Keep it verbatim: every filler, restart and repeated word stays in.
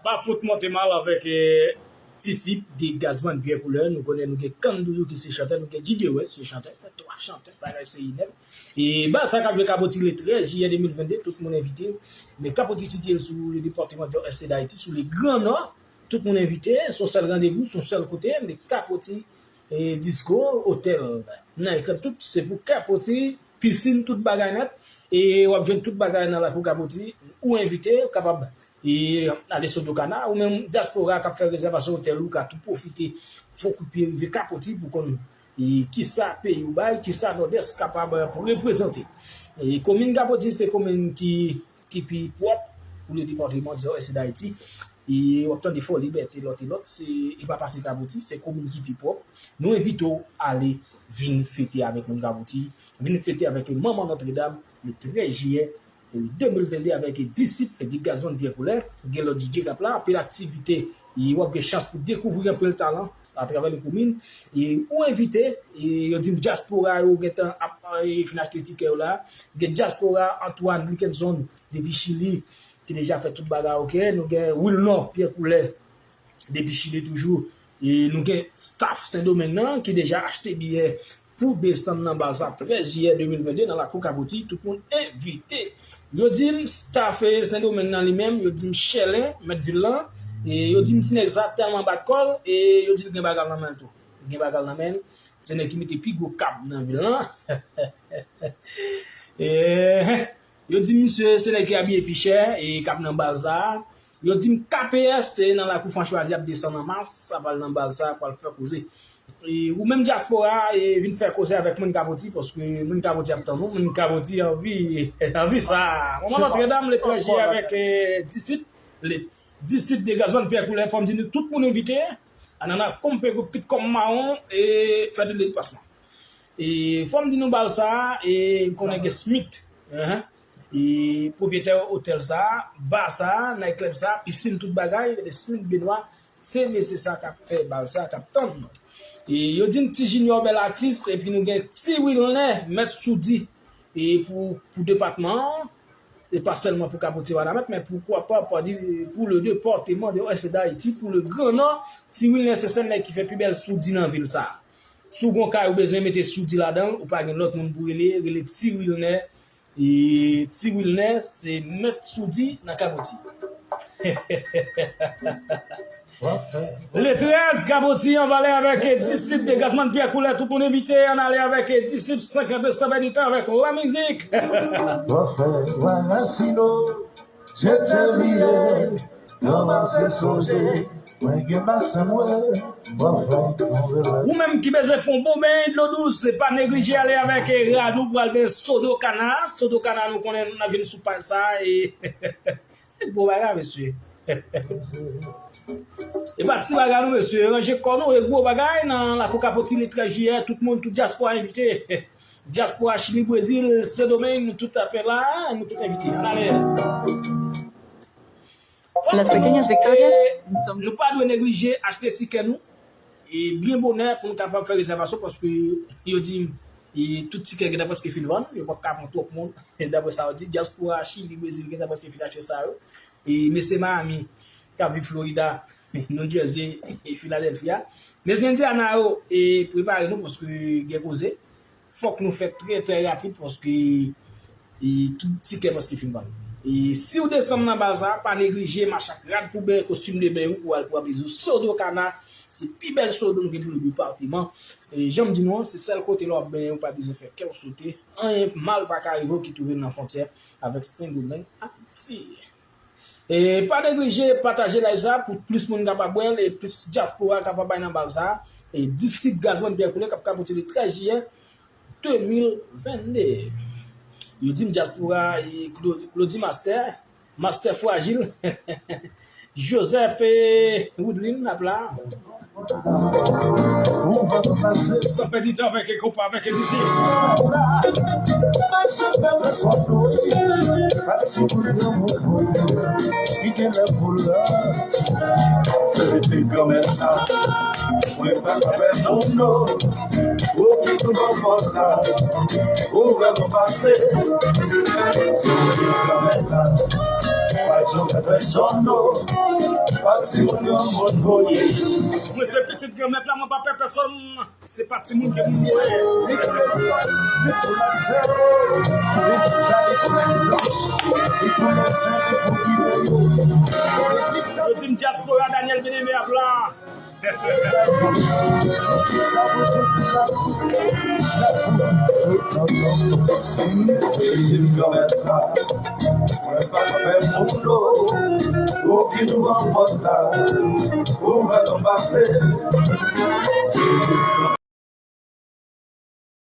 Pa fout monte mal avèk eh, Disip de Gazman Pyè Koulè. Nou konnen nou gen Kandouyou ki se chantè, nou gen Djidjewè se chantè, twa chantè, bagay se inèv. E bal sa k ap jwe Kapoti le trèz jiyè de mil venn de, tout moun envite. Men Kapoti sitiye l sou le depatman Nòdès de Dayiti, sou le Gran Nò. Tout moun envite, se yon sèl randevou, se yon sèl kote, men Kapoti e disko, otèl, nayt klèb, tout se pou Kapoti, pisin, tout bagay nèt. E w ap jwenn tout bagay nan lakou Kapoti. Ou envite, ou kapab e ale Sodokana, ou menm dyaspora k ap fè rezèvasyon otèl ou ka tou pwofite fè yon kout pye rive Kapoti pou konn e kisa peyi w bay, kisa Nòdès kapab reprezante. E komin Kapoti se komin ki ki pi pwòp pou le depatman Nòdès de Dayiti. E w ap tande Fò Libète, lòt e lòt, se, e pa pase Kapoti, se komin ki pi pwòp. Nou envite w ale vin fete avèk moun Kapoti, vin fete avèk Manman Nòtredam, le trèz jiyè de mil venn de avèk Disip de Gazman Pyè Koulè, gen lòt D J k ap la, anpil aktivite, e w ap gen chans pou dekouvri anpil talan atravè le komin. E ou envite, e yo di m dyaspora yo gentan ap e, fin achte tikè yo la, gen dyaspora Antoine Likenson depi Chili, ki deja fè tout bagay oke. Nou gen Wilnor Pyè Koulè depi Chili toujou. E nou gen staff Sendomeng nan ki deja achte biyè pou desann nan bal sa trèz jiyè de mil venn de nan lakou Kapoti. Tout moun envite. Yo di m staff eh, Sendomeng nan li menm, yo di m Chèlen, mèt vil lan, e yo di m ti nèg sa tèlman bat kò l, e yo di l gen bagay nan men l tou. Gen bagay nan men l. Se nèg ki mete pi gwo kab nan vil lan. Eh, yo di misye se nèg ki abiye pi chè e k ap nan bal sa. Yo di m K P S se nan lakou Franchwazi ap desann an mas, sa pral nan bal sa, pral fè koze. E ou menm dyaspora, e vin fè koze avèk moun Kapoti, paske moun Kapoti ap tann ou, moun Kapoti anvi, anvi sa. Manman Nòtredam, le trèz jiyè avèk eh, Disip, le Disip de Gazman Pyè Koulè, fò m di nou tout moun envite. Anana, konpe, pit kòm mawon, e fè de deplasman. E fò m di nou bal sa, e m konnen gen Smith. Enhen. E pwopyetè otèl sa, ba sa, nayt klèb sa, pisin, tout bagay, gen Smith Benoit, se mesye sa k ap fè bal sa, k ap tann nou. E yo di m Ti Junior bèl atis, epi nou gen Ti Wilner, mèt soudi. E pou, pou depatman an, e pa sèlman pou Kapoti Wanament, men poukwa pa, pa di pou le depatman de Wès Dayiti, pou le Gran Nò, Ti Wilner se sèl nèg ki fè pi bèl soudi nan vil sa. Si w gon kay ou bezwen mete soudi ladan l, ou pa gen lòt moun pou rele, rele Ti Wilner. E Ti Wilner se mèt soudi nan Kapoti. Le trèz, Kapoti an valè avèk Disip de Gazman Pyè Koulè, tout moun envite, ann ale avèk Disip, senkant san pèditan avèk la mizik. Wafè, wala sino, je te liye, nan pase sonje, mwen gen basen mwen, wafè, wala. Ou menm ki bezwen pran bon beny dlo dous, se pa neglije ale avèk rad ou pou al benyen Sodokana. Sodokana nou konnen n ap vin sou paj sa e Se gwo bagay, mesye. E pa ti bagay non, mesye. Ranje kò nou, e gwo bagay nan lakou Kapoti le trèz jiyè, tout moun, tout dyaspora envite. Dyaspora Chili, Brezil, Sendomeng, nou tout ap la, nou tout envite. Ann ale. Las pequeñas victorias son... Nou pa dwe neglije achte tikè nou. E byen bonè pou n kapab fè rezèvasyon, paske yo di m, e tout tikè gentan prèske fin vann, yo pa ka pran twòp moun. Daprè sa yo di, dyaspora Chili, Brezil gentan prèske fin achte sa yo. E mesye Miami, k ap viv Florida, New Jersey, e Philadelphia. Mesye Indiana yo, e prepare nou, paske gen koze. Fòk nou fè trè, trè rapid paske e, tout tikè prèske fin vann. E si w desanm nan bal sa, pa neglije mache ak rad pou beny, kostim de beny ou pou al pran bizou Sodokana. Se pi bèl sodo nou gen pou nou depatman. E jan m di nou an, se sèl kote lè w ap benyen, ou pa bezwen fè kè w sote. Anyen mal pa ka rive w ki twouve nan fwontyè avèk Sendomeng, Ayiti. E pa neglije pataje live sa pou plis moun kapab wè l e plis dyaspora kapab bay nan bal sa. E Disip Gazman Pyè Koulè k ap kapoti le trèz jiyè de mil vennde. Yo di m dyaspora e Cla-, Claudy Master, Master Fragile, Joseph e Woodlin ap la. San pèdi tan avèk konpa avèk Disip. Se te granmèt la, mwen pa ka pèsonn non. Ou ki tou bon pòt la, ouvè pou pase. Se te granmèt la. Pa janm pè pèsonn, non. Pa timoun yo moun voye. Mwen se pitit Granmèt la, mwen pa pè pèsonn. Se pa timoun ke moun voye. Li pou lespas, li pou latè, li pou sa, li pou lèzanj, li pou lèzen, li pou gide yo. Yo di m dyaspora Daniel Bien-Aimé ap la. Mwen pa pè moun, non. Ouvè yon pòt la, ouvè yon pase.